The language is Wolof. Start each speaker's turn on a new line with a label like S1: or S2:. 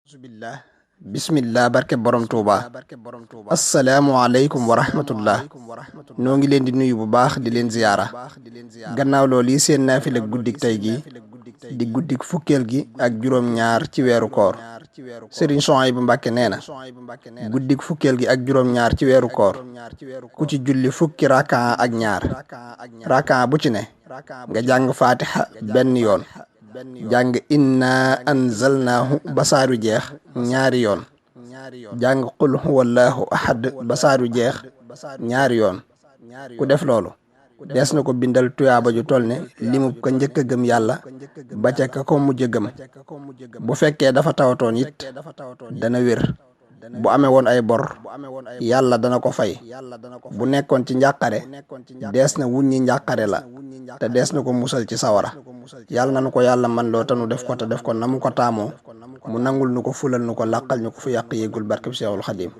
S1: Auzubillah bismillah barke borom Touba asalaamualeykum wa rahmatullah noo ngi leen di nuyu bu baax di leen ziyaara gannaaw loolu yi seen naafila guddik tey gi di guddik fukkeel gi ak juróom-ñaar ci weeru koor Sëriñ Souhaïbou Mbacké nee na guddik fukkeel gi ak juróom-ñaar ci weeru koor ku ci julli fukki rakaa ak ñaar rakaa bu ci ne nga jàng fatiha benn yoon jàng inna anzalnaahu basaaru jeex ñaari yoon jàng qul huwallahu ahad basaaru jeex ñaari yoon ku def loolu dees na ko bindal tuyaaba ju toll ne limub ko njëkk a gëm yàlla ba ca ka ko mujj a gëm bu fekkee dafa tawatoon it dana wér bu amee woon ay bor yàlla dana ko fay bu nekkoon ci njàqare dees na wuññi njàqare la te dees na ko musal ci sawara yàlla nanu ko yàlla man loo tanu def ko te def ko na mu ko taamoo mu nangul nu ko fulal nu ko làqal ñu ko fu yàq yéegul barkeb Seexul Xadiim